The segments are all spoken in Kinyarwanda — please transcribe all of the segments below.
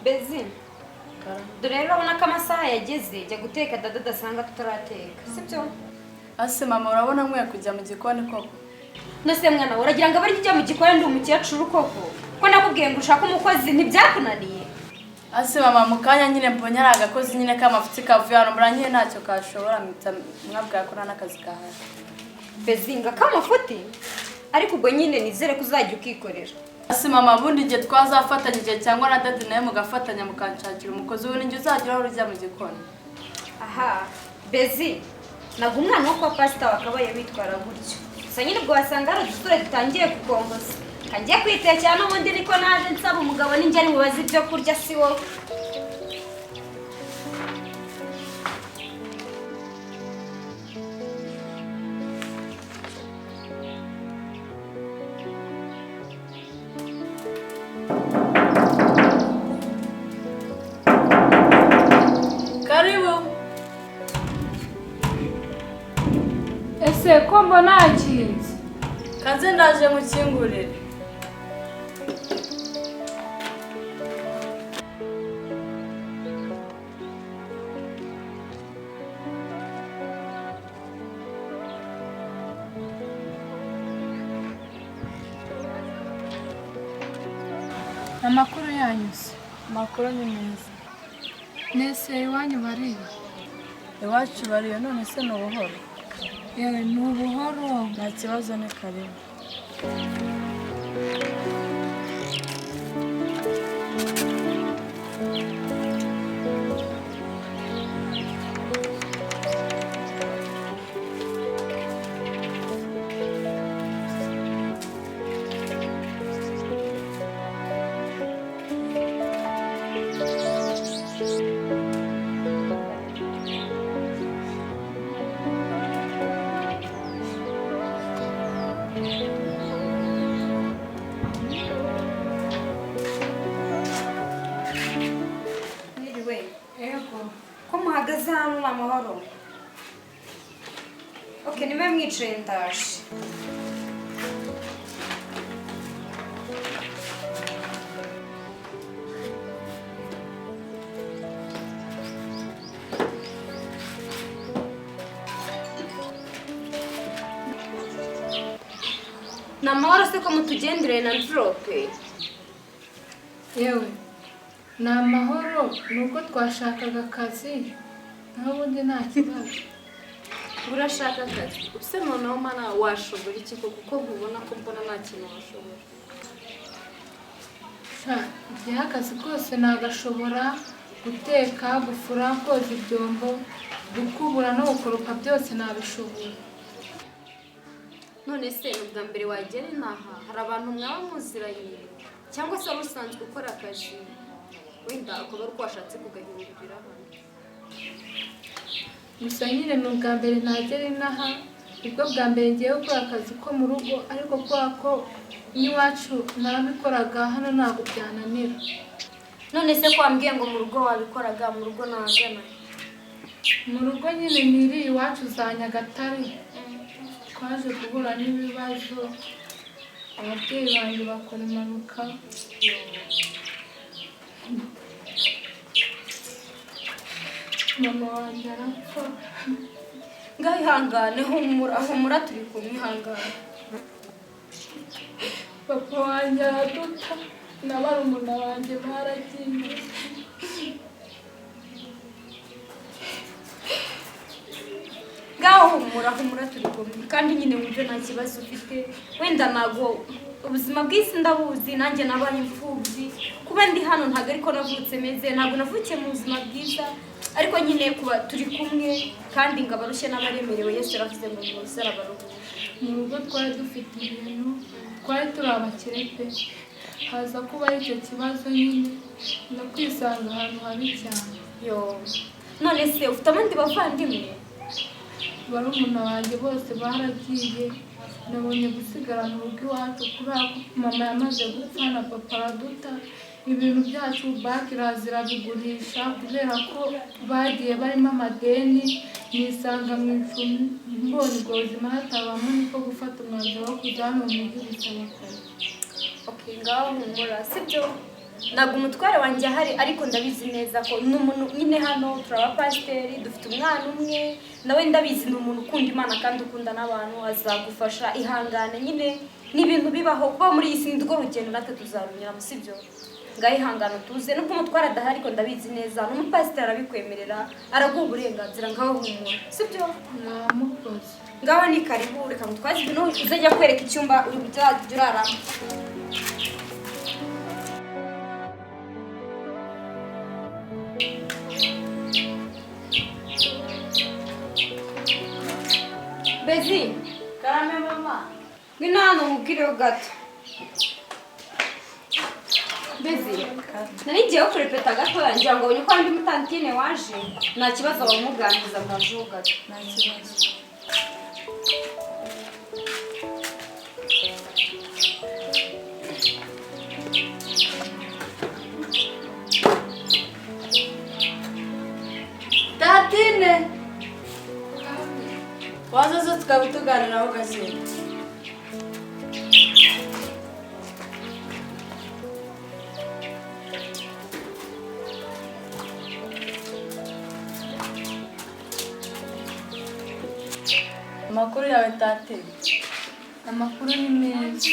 Bezi, dore rero urabona ko amasaha yageze, jya guteka dada adasanga tutarateka, sibyo? Ase mama, urabona nkwiye kujya mu gikoni koko? Nose mwana, uragira ngo abarya ujya mu gikoni? Ndi umukecuru koko? Ko nakubwiye ngo ushake umukozi, ntibyakunaniye? Ase mama, mu kanya nyine mbonye ari agakozi nyine k'amafuti kavuye hano, mbura nyine ntacyo kashobora, mpita mwabwira ko nta n'akazi kahari. Bezinga k'amafuti, ariko ubwo nyine nizere ko uzajya ukikorera. Ase mama, ubundi igihe twazafatanyije cyangwa na daddy nawe mugafatanya mukanshakira umukozi, ubundi njye uzajya urahora ujya mu gikoni? Aha Bezi, ntabwo umwana wo kwa pasita wakabaye witwara gutyo. Gusa nyine ubwo wasanga hari udusore dutangiye kukongoza. Kangiye kwitekera n'ubundi, niko naje nsaba umugabo n'ingeri mubaze ibyo kurya, si wowe. Karibu. Ese ko mbona hakinze? Kanze ndaje mukingurire. Amakuru yanyu se? Amakuru ni meza. Nese iwanyu bariyo? Iwacu bariyo, none se ni ubuhoro? Yewe, ni ubuhoro. Nta kibazo, ni karibu. Mwiriwe? Ego. Ko muhagaze hano, ni amahoro? Ok, niba mwicaye ndaje. Ni amahoro se ko mutugendereye na mvirope? Yewe, ni amahoro, ni uko twashakaga akazi, naho ubundi nta kibazo. Urashaka akazi? Ubuse noneho mana, washobora iki koko, kuko nkubona ko mbona nta kintu washobora? Sha, igihe akazi kose nagashobora: guteka, gufura, koza ibyombo, gukubura no gukoropa, byose nabishobora. None se ni ubwa mbere wagera inaha? Hari abantu mwaba muziranye, cyangwa se wari usanzwe ukora akazi, wenda ukaba ari uko washatse kugahindurira hano? Gusa nyine ni ubwa mbere nagera inaha, nibwo bwa mbere ngiye gukora akazi ko mu rugo, ariko kubera ko n'iwacu narabikoraga, hano ntabwo byananira. None se ko wambwiye ngo mu rugo wabikoraga, mu rugo nahagana? Mu rugo nyine niri iwacu za Nyagatare, twaje guhura n'ibibazo, ababyeyi banjye bakora impanuka, mama wanjye arapfa. Ngaho ihangane, humura, humura, turi kumwe, ihangane. Papa wanjye araduta, na barumuna banjye baragiye. Ngaho humura, humura, turi kumwe. Kandi nyine wumve nta kibazo ufite. Wenda ntabwo ubuzima bw'isi ndabuzi, nanjye nabaye imfubyi. Kuba ndi hano ntabwo ariko navutse meze, ntabwo navukiye mu buzima bwiza, ariko nyine kuba turi kumwe, kandi ngo abarushye n'abaremerewe, Yesu yaravuze ngo muze arabaruhura. Mu rugo twari dufite ibintu, twari turi abakire pe, haza kuba icyo kibazo nyine no kwisanga ahantu habi cyane. Yo, none se ufite abandi bavandimwe? Barumuna banjye bose baragiye, nabonye gusigara mu rugo iwacu kubera ko mama yamaze gupfa na papa araduta. Ibintu byacu banki iraza irabigurisha kubera ko bagiye barimo amadeni, nisanga mu icumi mbonye ubwo buzima hatabamo, niko gufata umwanzuro wo kujya hano mu mujyi gusaba akazi. Okay, ngaho humura, sibyo? Ntabwo umutware wanjye ahari, ariko ndabizi neza ko ni umuntu nyine. Hano turi abapasiteri, dufite umwana umwe nawe, ndabizi ni umuntu ukunda Imana kandi ukunda n'abantu, azagufasha. Ihangane nyine, ni ibintu bibaho. Kuba muri iyi si ni rwo rugendo, natwe tuzarunyuramo, sibyo? Ngaho ihangane utuze. Nubwo umutware adahari, ariko ndabizi neza ni umupasiteri, arabikwemerera, araguha uburenganzira. Ngaho humura, sibyo? Mwamukoze. Ngaho ni karibu, reka ngutwaze ibintu, uzajya kwereka icyumba uri bujya uraramo. Bezi! Karame mama. Ngwino hano nkubwireho gato. Bezi, nari ngiye kurepeta gatoya, ngira ngo abonye ko hari undi mutantine waje, nta kibazo bamuganiriza, mwajeho gato. Nta kibazo. Tatine, waza zo tukaba tuganiraho gake. Amakuru yawe, Tatine? Amakuru ni meza.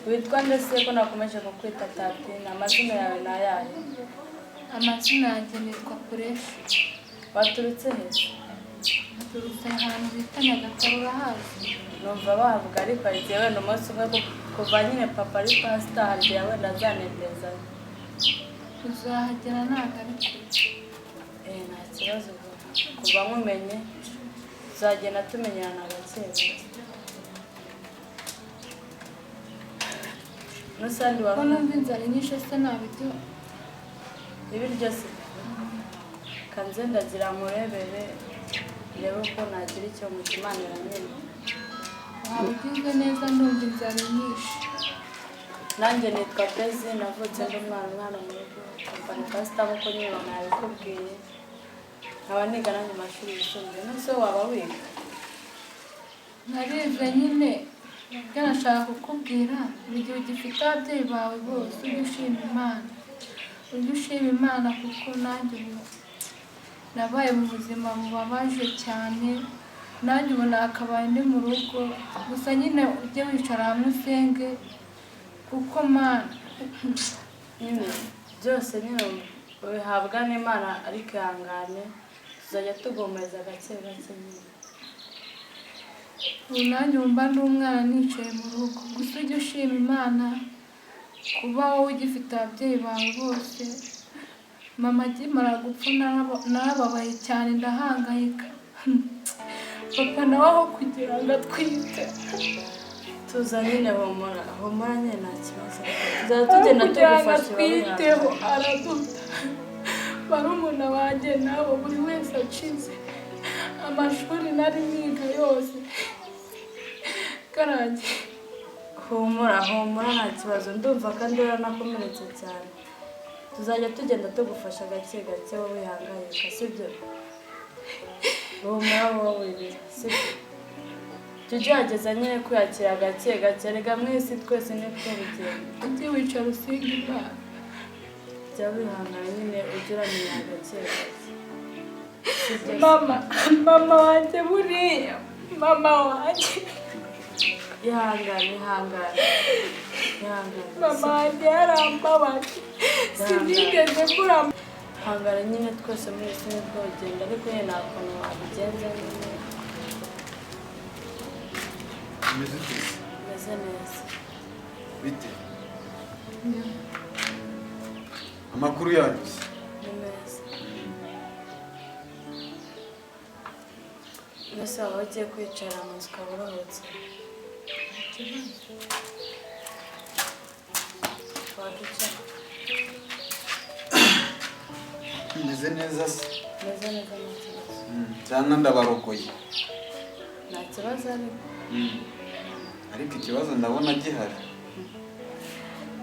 Witwa ndetse ko nakomeje kukwita Tatine, amazina yawe ni ayahe? Amazina yanjye nitwa Puresha. Waturutse he? Naturutse ahantu bita Nyagatare, urahazi? Numva bahavuga, ariko hari igihe wenda umunsi umwe kuva nyine papa ari pasita, hari igihe wenda azanembereza. Uzahagera, ntabwo ari kure. Eh, nta kibazo. Ubwo kuva nkumenye tuzagenda tumenyerana gake gake. N'usandi Ko wari numva inzara inyishe se, nta biryo? Ibiryo se, kanze ndagira nkurebere, ndebe uko nagira icyo mukimanira nyine. Waba ugize neza, ndumva inzara inyishe. Nanjye nitwa Pezi, navutse ndi umwana mu rugo, papa ni pasita nk'uko nyine mama yabikubwiye, nkaba niga nanjye mu mashuri yisumbuye. None waba wiga? Narize nyine. Ibyo nashaka kukubwira, mu gihe ugifite ababyeyi bawe bose, ujye ushima Imana, ujye ushima Imana, kuko nanjye ubu nabaye mu buzima bubabaje cyane, nanjye ubu nakabaye ndi mu rugo. Gusa nyine ujye wicara hamwe usenge, kuko Mana Nyine byose nyine ubihabwa n'Imana, ariko ihangane, tuzajya tugomeza gake gake nyine. Ubu nanjye wumva ndi umwana nicaye mu rugo. Gusa ujye ushima Imana kuba wowe ugifite ababyeyi bawe bose. Mama akimara gupfa narababaye cyane, ndahangayika. Papa nawe aho kugira ngo atwite Tuza nyine, humura, humura nyine, nta kibazo, tuzajya aho tugenda kugira ngo tugufasha. atwiteho araduta. Barumuna banjye nabo buri wese acize amashuri nari niga yose karangiye. Humura, humura, nta kibazo. Ndumva kandi waranakomeretse cyane. Tuzajya tugenda tugufasha gake gake, wowe wihangayika, sibyo? Humura, wowe wirira, sibyo? Jya ugerageza nyine kwiyakira gake gake. Rega mwese twese niko bigenda. Ujye wicara usenga Imana. Jya wihangana nyine, ujye uramenya gake gake, sibyo? Mama, mama wanjye, buriya mama wanjye Ihangane, ihangane, ihangane. Mama wanjye yarambabaje, sinigeze mbura. Hangana nyine, twese muri iyi si nibwo bugenda, ariko nyine nta kuntu wabigenza nyine. Umeze ute se? Umeze neza. Bite? Amakuru yanyu se? Ni meza. Mbese waba ugiye kwicara mu nzu ukaba uruhutse, wakwicara. Umeze neza se? Umeze neza, nta kibazo. Cyangwa ndabarogoye? Nta kibazo ariko. Ariko ikibazo ndabona gihari.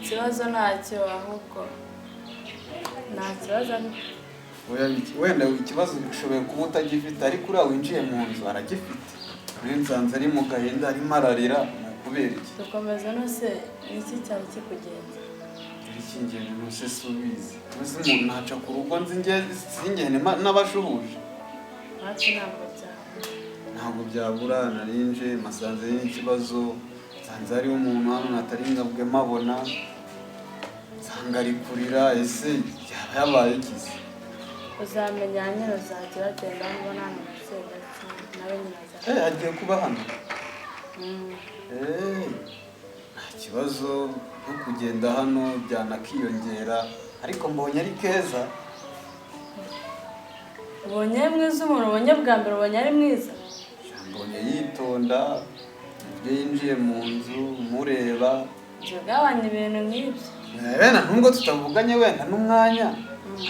Ikibazo ntacyo, ahubwo Nta kibazo ariko. Oya, wenda ikibazo ushoboye kuba utagifite, ariko uriya winjiye mu nzu aragifite. Muri nsanze ari mu gahinda, arimo ararira, ni ukubera iki? Dukomeza. No se ni iki cyari kikugenza? Ikingendo ntuse si ubizi? Mbese umuntu ntaca ku rugo nzi nge singende n'abashuhuje? Hafi ntabwo byabura. Ntabwo byabura. Narinje masanze n'ikibazo, nsanze hariho umuntu hano natari ngabwe mpabona, nsanga ari kurira. Ese yaba yabaye ikize? Uzamenya nyine, uzajya uragenda mbona hano gake gake, nawe nyine azajya. Eh, agiye kuba hano? Mm. Eh, nta kibazo, nko kugenda hano byanakiyongera, ariko mbonye ari keza. Ubonye ari mwiza? Umuntu ubonye bwa mbere ubonye ari mwiza? Mbonye yitonda uburyo yinjiye mu nzu mureba. Jya ugabanya ibintu nk'ibyo. Wenda nubwo tutavuganye wenda n'umwanya,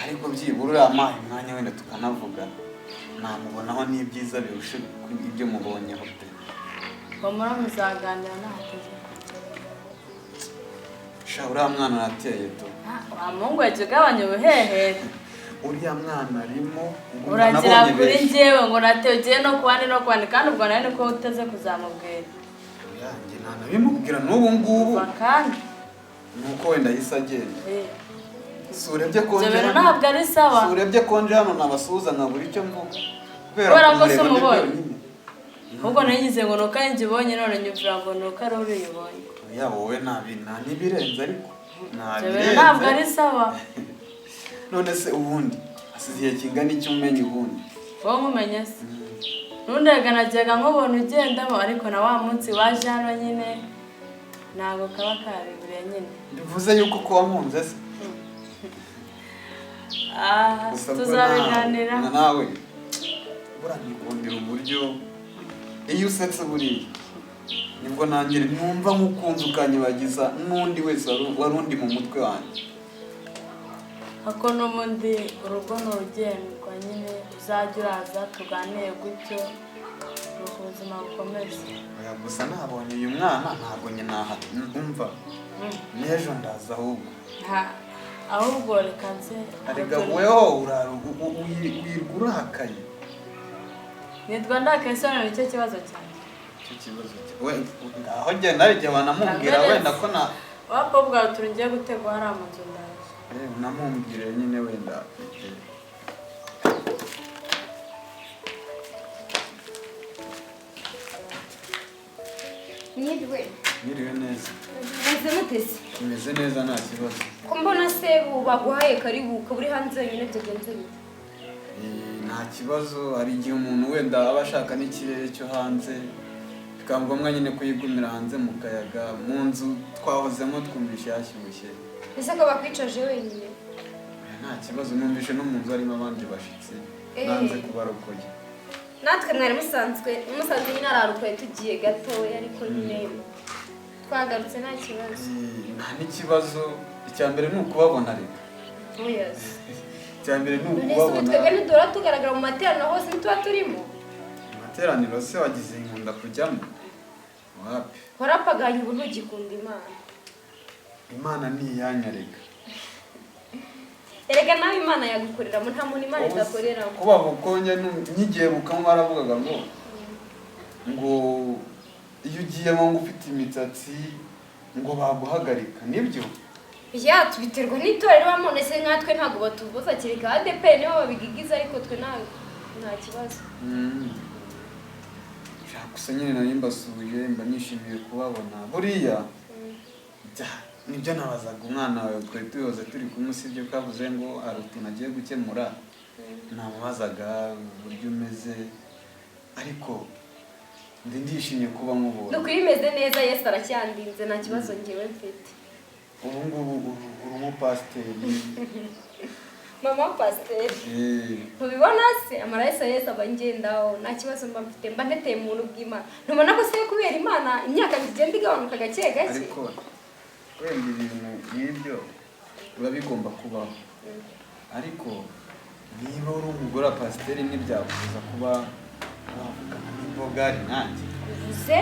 ariko byibura uriya umwanya wenda tukanavugana, namubonaho n'ibyiza birusha kuri ibyo mubonyeho pe. Humura, muzaganira ntahateze. Sha, uriya mwana arateye to. Wa muhungu we, jya ugabanya ubuhehere. Uriya mwana arimo ngo Uragira nabonye kuri benshi. njyewe ngo nateye, ugiye no ku bandi no ku bandi, kandi ubwo nawe niko uteze kuzamubwira. Oya, njye ntanabimubwira n'ubu ngubu. Umva kandi. Ni uko wenda yahise agenda. Si urebye ko Ibyo nje bintu hano, ntabwo ari sawa. si urebye ko nje hano nabasuhuza nkabura icyo mvuga Kubera ko se kumureba ni umubonye? byonyine. Ahubwo nagize ngo ni uko ari njye ubonye, none nyumvira ngo ni uko ari uriya ubonye. Oya, wowe nta n'ibirenze, ariko nta Ibyo bintu ntabwo ari birenze. sawa. None se ubundi asize igihe kingana iki umenya ubundi? Wowe nkumenye se? Nundega najyaga nkubona ugendamo, ariko na wa munsi waje hano nyine ntabwo kaba kariburiye nyine. Bivuze yuko ko wankunze se? Ah, Gusa ubwo tuzabiganira. Nawe buriya nikundira uburyo iyo usetse, buriya nibwo nanjye numva nkukunze, ukanyibagiza n'undi wese wari undi mu mutwe wanjye. Ako n'ubundi urugo ni urugendwa nyine, uzajya uraza tuganire gutyo, nuko ubuzima bukomeze. Oya, gusa nabonye uyu mwana ntabwo nyina umva, n'ejo ndaza ahubwo. Nta, ahubwo reka nze. Arega weho urara wirirwa urakaye. Nitwa ndakaye se? None nicyo kibazo cyanjye? Icyo kibazo we ngaho genda, hari igihe wanamubwira wenda ko na Wapfa turi ngiye gutegwa hariya mu nzu, ndaje. Eh, unamubwire nyine wenda. Mwiriwe. Mwiriwe neza. Meze mutese? Imeze neza, nta kibazo. Ko mbona se baguhaye karibu ukaba uri hanze wenyine, byagenze bite? Eh, nta kibazo. Hari igihe umuntu wenda aba ashaka n'ikirere cyo hanze, bikaba ngombwa nyine kuyigumira hanze mu kayaga. Mu nzu twahozemo twumvishe hashyushye. Ese ko bakwicaje wenyine? Oya, nta kibazo, numvishe no mu nzu harimo abandi bashyitsi. Eh. Nanze kubarokoye. Natwe mwari musanzwe nyine ararukoye, tugiye gatoya, ariko nyine twagarutse, nta kibazo. Eh, nta n'ikibazo. Icya mbere ni ukubabona reka. Oya. Icya mbere ni None se ubu ukubabona. twebwe ntiduhora tugaragara mu materaniro hose, ntituba turimo? Amateraniro se wagize inkunda kujyamo? Wapi. Warapaganye, ubu ntugikunda Imana. Imana ni iyanyu reka. Erega nawe Imana yagukoreramo, nta muntu Imana idakoreramo. Kuba bukonye nyigiye bukanywa, baravugaga ngo iyo ugiyemo ngo ufite imisatsi ngo baguhagarika, nibyo? Ya, tubiterwa n'itorero bamo. Ndetse nkatwe ntabwo batubuza, kereka ADEPR nibo babigigiza, ariko twe nta kibazo. Shaka gusa nyine nari mbasuye, mba nishimiye kubabona. Buriya nibyo nabazaga umwana wawe, twari tuyoze turi kumwe, usibye ko avuze ngo hari utuntu agiye gukemura. Namubazaga uburyo umeze, ariko ndi ndishimye kuba nkubonye. Ni ukuri bimeze neza, Yesu aracyandinze, nta kibazo ngewe mfite. Ubu ngubu uri umupasiteri. Mama pasiteri. Eh, Ntubibona se? Amaraso ya Yesu aba ngendaho, nta kibazo mba mfite, mba nteteye mu buntu bw'Imana. Ntubona ko se kubera Imana imyaka igenda igabanuka gake gake? Ariko wenda ibintu nk'ibyo biba bigomba kubaho, ariko niba uri umugore wa pasiteri ntibyakubuza kuba wavugana n'imbogari nkanjye. Bivuze?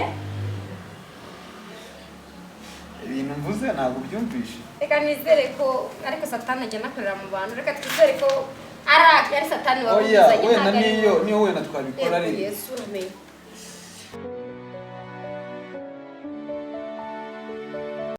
Ibintu mvuze ntabwo ubyumvishe. Reka nizere ko, ariko Satani ajya anakorera mu bantu, reka twizere ko ari Satani Oya. wabuzanye. Wenda Ntabwo ari niyo wenda twabikora Yego, ari Yesu uramenye.